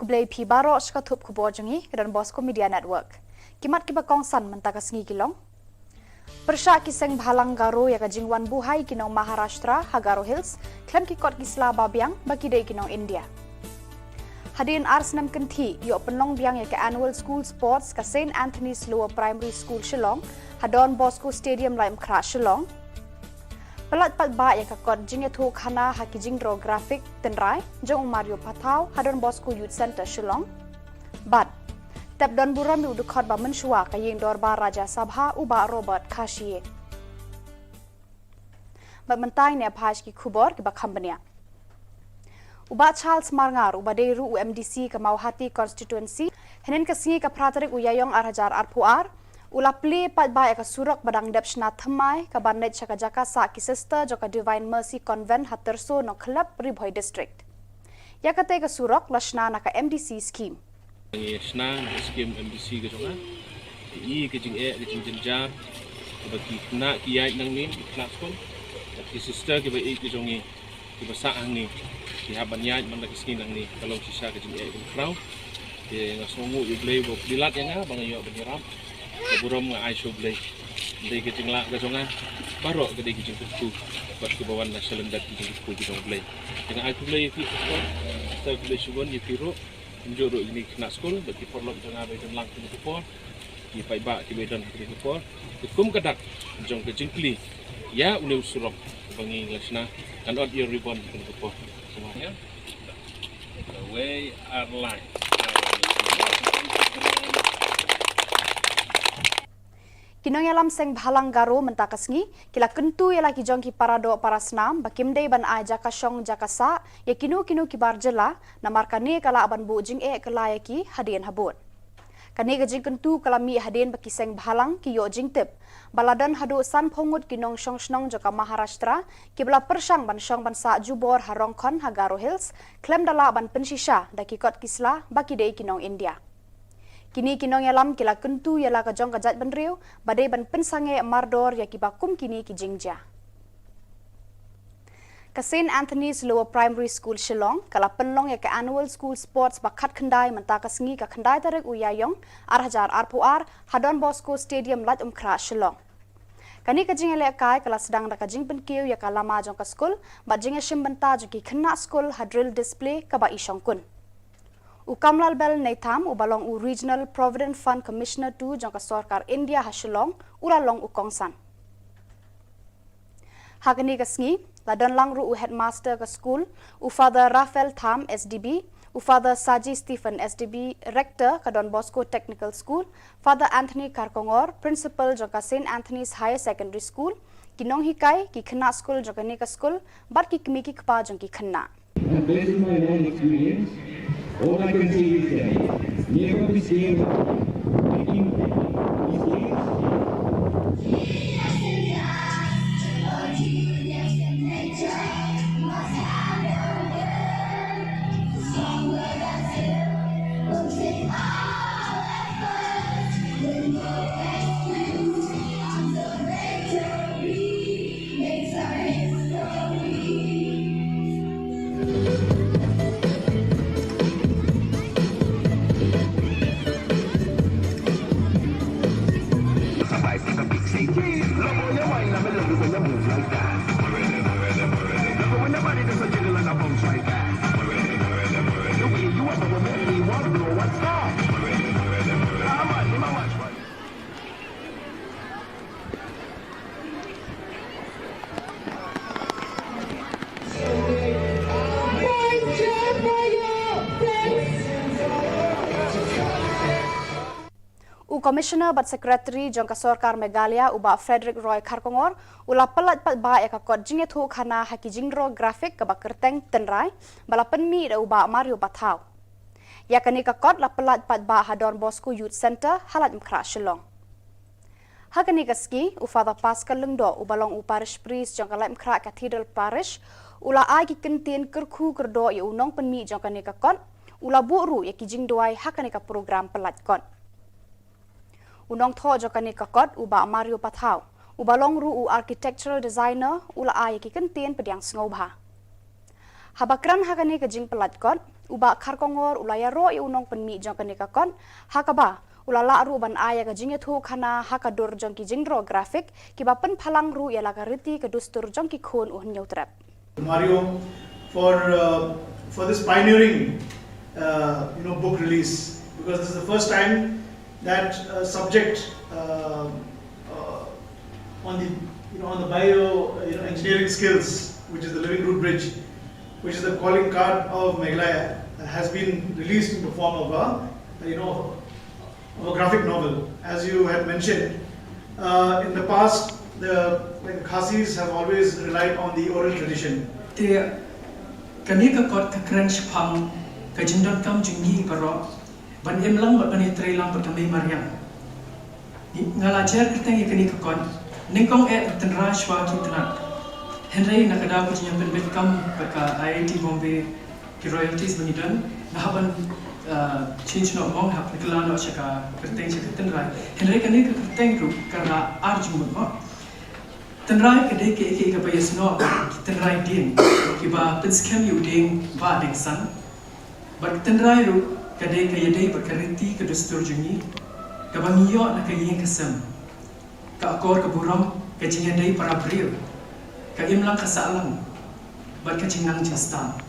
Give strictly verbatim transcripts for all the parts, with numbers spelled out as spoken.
Khublei phi baroh sha ka thup khubor jong ngi ka Don Bosco Media Network. Ki mat kiba kongsan mynta ka sngi ki long: Pyrshah ki seng bhalang Garo ïa ka jingwan buhai ki nong Maharashtra ha Garo Hills khlem ki kot ki sla ba biang ba ki dei ki nong India. Hadien ar snem kynthih ïoh pynlong biang ïa ka Annual School Sports ka Saint Anthony's Lower Primary School Shillong ha Don Bosco Stadium, Laitumkhrah, Shillong. Pyllait paidbah ïa ka kot jingïathuh khana ha ki jingdro graphic tynrai jong u Mario Pathaw ha Don Bosco Youth Centre, Shillong. Bad tep don burom ïa u dkhot ba mynshuwa ka ïing dorbar Rajya Sabha u Bah Robert Khashie. Bad mynta ngin ïa phai sha ki khubor kiba kham bniah. U Bah Charles Marngar uba dei ruh u M D C ka Mawhati Constituency, hynnin ka sngi ka phra tarik u Ïaïong ar hajar arphew ar, u la plie paidbah ïa ka surok ba dang dep shna thymmai kaban leit sha ka jaka sah ki sister jong ka Divine Mercy Convent ha Tyrso, Nongkhlep, Ri Bhoi District. Ïa katei ka surok la shna na ka M D C scheme. Ngi shna na ka skim M D C ka jong nga. Ki i ka jingeh ka jingjynjar kaba ki khynnah ki ïaid nangne, ki khynnah skul, bad ki sister kiba ïeit ka jong ngi kiba sah hangne, ki hap ban ïaid man la ka sngi nangne, ka long shisha ka jingeh kaba khraw. Te nga sngewnguh ïa U Blei ba u plie lad ïa nga ba nga ïoh ban ïarap. Ka burom nga ai sha U Blei. Dei ka jinglah ka jong nga, baroh ka dei ka jingkyrkhu bad kaba wan na shalyndet ka jingkyrkhu ka jong U Blei. Te nga ai khublei ïa phi, khublei shibun ïa phi ruh. Kumjuh ruh ïa kine ki khynnah skul bad ki paralok jong nga ba ïadon lang kine ki por, ki paidbah kiba ïadon ha kine ki por. Te kum ka dak jong ka jingkylli ïa une u surok ba ngi la shna, ngan ot ïa u ribbon ha kine ki por. Kawei, ar, lai. Ki nongïalam seng bhalang Garo mynta ka sngi ki la kyntu ïa la ki jong ki para doh para snam ba kim dei ban ai jaka shong jaka sah ïa kino kino ki bar jylla, namar kane ka lah ban buh jingeh kylla ïa ki hadien habud. Kane ka jingkyntu ka la mih hadien ba ki seng bhalang ki ïoh jingtip ba la don haduh sanphew ngut ki nongshong shnong jong ka Maharashtra kiba la pyrshang ban shong ban sah jubor ha Rongkhon ha Garo Hills khlem da lah ban pynshisha da ki kot ki sla ba ki dei ki nong India. Kine ki nongïalam ki la kyntu ïa la ka jong ka jaitbynriew ba dei ban pynsangeh mardor ïa kiba kum kine ki jingjia. Ka Saint Anthony's Lower Primary School Shillong ka la pynlong ïa ka Annual School Sports ba khatkhyndai mynta ka sngi ka khyndai tarik u Ïaïong ar hajar arphew ar ha Don Bosco Stadium, Laitumkhrah, Shillong. Kane ka jingïalehkai ka la sdang da ka jingpynkiew ïa ka lama jong ka skul bad jingïashim bynta jong ki khynnah skul ha drill display kaba i shongkun. U Kamlalbel Neitham uba long u Regional Provident Fund Commissioner two jong ka sorkar India ha Shillong u la long u kongsan. Ha kane ka sngi la don lang ruh u headmaster ka skul, u Father Raphael Tham, S D B, u Father Saji Stephen, S D B, Rector ka Don Bosco Technical School, Father Anthony Kharkongor, Principal jong ka Saint Anthony's Higher Secondary School, ki nonghikai, ki khynnah skul jong kane ka skul bad ki kmie ki kpa jong ki khynnah. And based on my own experience, all I can say is that never be scared of making mistakes. U Commissioner bad Secretary jong ka sorkar Meghalaya, u Bah Frederick Roy Kharkongor, u la pyllait paidbah ïa ka kot jingïathuh khana ha ki jingdro graphic kaba kyrteng Tynrai, ba la pynmih da u Bah Mario Pathaw. Ïa kane ka kot la pyllait paidbah ha Don Bosco Youth Centre ha Laitumkhrah, Shillong. Ha kane ka sngi, u Father Pascal Lyngdoh, uba long u Parish Priest jong ka Laitumkhrah Cathedral Parish, u la ai ki kyntien kyrkhu kyrdoh ïa u nongpynmih jong kane ka kot, u la buh ruh ïa ki jingduwai ha kane ka program pyllait kot. U nongthoh jong kane ka kot, u Bah Mario Pathaw, uba long ruh u architectural designer, u la ai ïa ki kyntien pdiang sngewbha. Haba kren ha kane ka jingpyllait kot, U Bah Kharkongor u la ïaroh ïa u nongpynmih jong kane ka kot, ha kaba u la lah ruh ban ai ïa ka jingïathuhkhana ha ka dur jong ki jingdro grafik kiba pynphalang ruh ïa la ka riti ka dustur jong ki khun u Hynñiewtrep. Mario for uh, for this pioneering uh, you know book release, because this is the first time that uh, subject uh, uh, on the you know on the bio uh, you know, engineering skills, which is the Living Root Bridge, which is the calling card of Meghalaya, has been released in the form of a you know of a graphic novel. As you had mentioned, uh, in the past, the, the Khasis have always relied on the oral tradition. Te kane ka kot ka kren shaphang ka jingdonkam jong ngi baroh ban im lang bad ban ïatrei lang bad ka mei mariang. Nga la jer kyrteng ïa kane ka kot nyngkong eh tynrai shwa ki tnat. Hynrei na ka daw ka jingïapynbeit kam bad ka I I T Bombay, ki royalties ba ngi don, nga hap ban shin shnong bong hap kylla noh sha ka kyrteng sha ka tynrai. Hynrei kane ka kyrteng ruh ka rah ar jingmut mo. Tynrai ka dei kaei kaei kaba ïasnoh ki tynrai dieng kiba pynskhem ïa u dieng ba dieng san. Bad ka tynrai ruh ka dei ka ïadei bad ka riti ka dustur jong ngi kaba ngi ïoh na ka ïing ka sem. Ka akor ka burom, ka jingïadei para briew, ka imlang ka sahlang bad ka jingnang jingstad.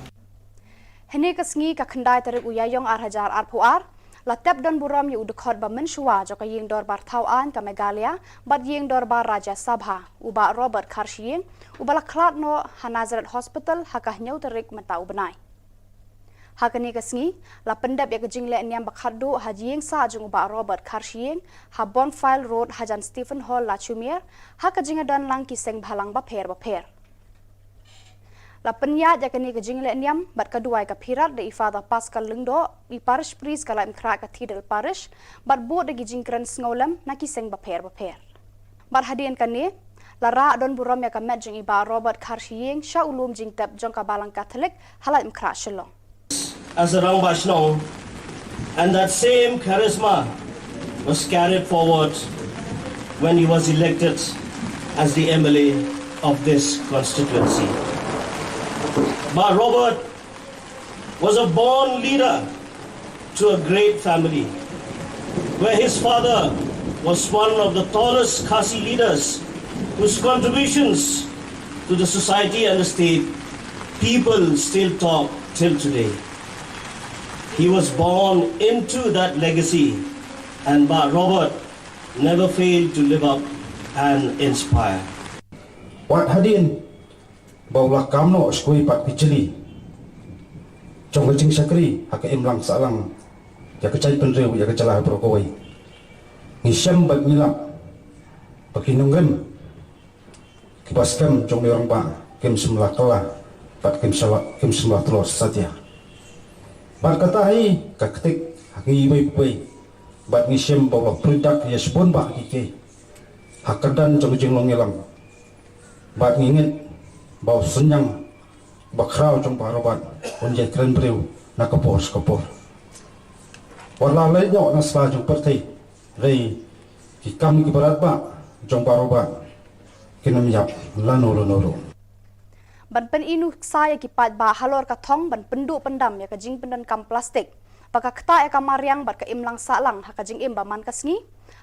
Hynne ka sngi ka khyndai tarik u Ïaïong ar hajar arphew ar, la tep don burom ïa u dkhot ba mynshuwa jong ka Ïing Dorbar Thaw Aiñ ka Meghalaya bad Ïing Dorbar Rajya Sabha, u Bah Robert Kharshiing, uba la khlad noh ha Nazareth Hospital ha ka hynñiew tarik mynta u bnai. Ha kane ka sngi, la pyndep ïa ka jingleh niam ba khatduh ha ïing sah jong u Bah Robert Kharshiing ha Bonfile Road hajan Stephen Hall Lachumiere, ha ka jingïadon lang ki seng bhalang bapher bapher. La pynïaid ïa kane ka jingleh niam bad ka duwai ka phirat da i Father Pascal Lyngdoh, i Parish Priest ka Laitumkhrah Cathedral Parish, bad bud da ki jingkren sngewlem na ki seng bapher bapher. Bad hadien kane, la rah don burom ïa ka met jong i Bah Robert Kharshiing sha u lum jingtep jong ka Balang Katholik ha Laitumkhrah Shillong. As a Rangbah Shnong, and that same charisma was carried forward when he was elected as the M L A of this constituency. Bah Robert was a born leader to a great family, where his father was one of the tallest Khasi leaders whose contributions to the society and the state people still talk till today. He was born into that legacy, and Bah Robert never failed to live up and inspire. Wat hadien ba u la kam noh sha kawei pat ka jylli jong ka jingshakri ha ka imlang sahlang ïa ka jaitbynriew, ïa ka jylla baroh kawei. Ngi shem bad ngi lap ba ki nongrim kiba skhem jong u rangbah kim shym la kylla bad kim shym la, kim shym la tlot satia. Bad kata hi ka ktik ha ngi iwei pa iwei bad ngi shem ba u la pyrshah ïa shibun bah ki kei ha ka kyrdan jong ka jinglong ïalam. Bad ngi ngeit ba u synñiang ba khraw jong Bah Robert un ïai kren briew na ka por sha ka por. Wat la leit noh na sla jong pyrthei, hynrei ki kam kiba radbah jong Bah Robert kin ym ïap lano lano ruh. Ban pynïaid nuksa ïa ki paidbah halor ka thong ban pynduh pyndam ïa ka jingpyndonkam plastik ba ka ktah ïa ka mariang bad ka imlang sahlang ha ka jingim ba man ka sngi.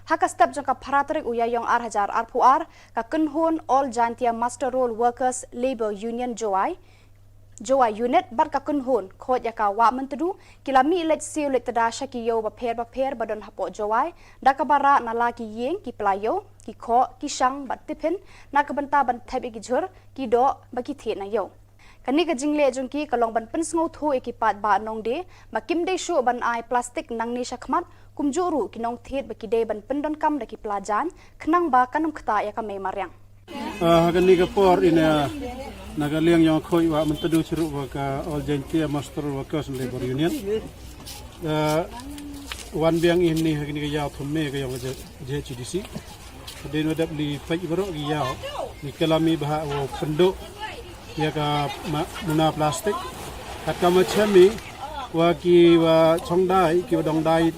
Ha ka step jong ka phra tarik u Ïaïong ar hajar arphew ar, ka kynhun All Jaintia Muster Roll Workers Labour Union Jowai, Jowai Unit bad ka kynhun khot ïa ka Wah Myntdu ki la mih leit siew leit tda sha ki ïew bapher bapher ba don hapoh Jowai, da kaba rah na la ki ïing, ki pla ïew, ki khoh, ki shang bad tiphin na ka bynta ban thep ïa ki jhur, ki doh ba ki thied na ïew. Kane ka jingleh jong ki ka long ban pynsngewthuh ïa ki paidbah nongdie ba kim dei shuh ban ai plastik nangne shakhmat, kumjuh ruh ki nongthied ba ki dei ban pyndonkam da ki pla jaiñ khnang ba kan ym ktah ïa ka mei mariang. Ha kane ka por ine na ka liang ïong khoi Wah Myntdu chiruh wa ka All Jaintia Muster Workers Labour Union. Wan biang ine ha kane ka ïaw thymme ka ïong ka J H A D C. Hadien wa dep li peit baroh ki ïaw, ngi kylli mi ba ha u pynduh ïa ka muna plastik. Katkam wa chem mi wa ki wa chong dai, ki wa dong dai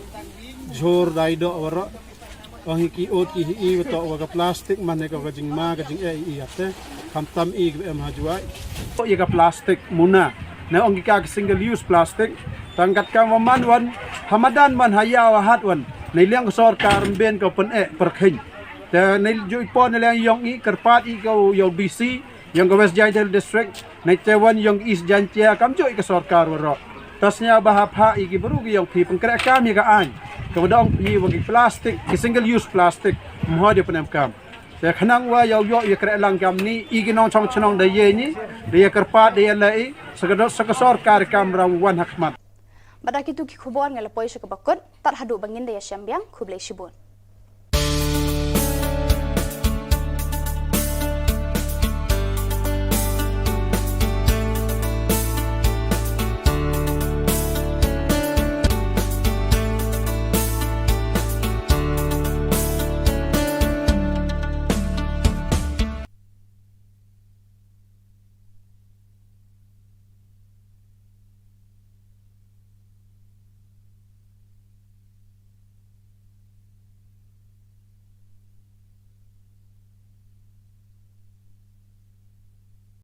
jhur dai doh baroh. Ong hi ki ot ki hi i wa toh wa ka plastik man ne ka jingma ka jingeh i ïa te. Khamtam i ki em ha Jowai. Ïa ka plastik muna. Na ong ki ka ki single use plastic. Tang kat kam wa man wan, ha madan man ha ïaw ha hat wan. Na liang ka sorkar ym bin ka pyneh pyrkhing. Te na ju i por na liang yong i kyrpad i ka yong B C, yong ka West Jaintia Hills District, na te wan yong East Jaintia kam ju i ka sorkar waroh. Tas nya ba hap ha i ki baru ki yong phi pynkreh kam i ka ain. Ka wa dong phi wa ki plastic, ki single use plastic. Mho di pynem kam. Te khnang wa yow yoh ya kreh lang kam ni, i ki nongchong chnong da ye ni, da ye kyrpad, da ye leh i, sa ka dot sa ka sorkar kam raw wan ha khmat. Bad da kitu ki khubor nga la poi sha kaba kut, tad haduh ba ngin da ya shem biang, khublei shibun.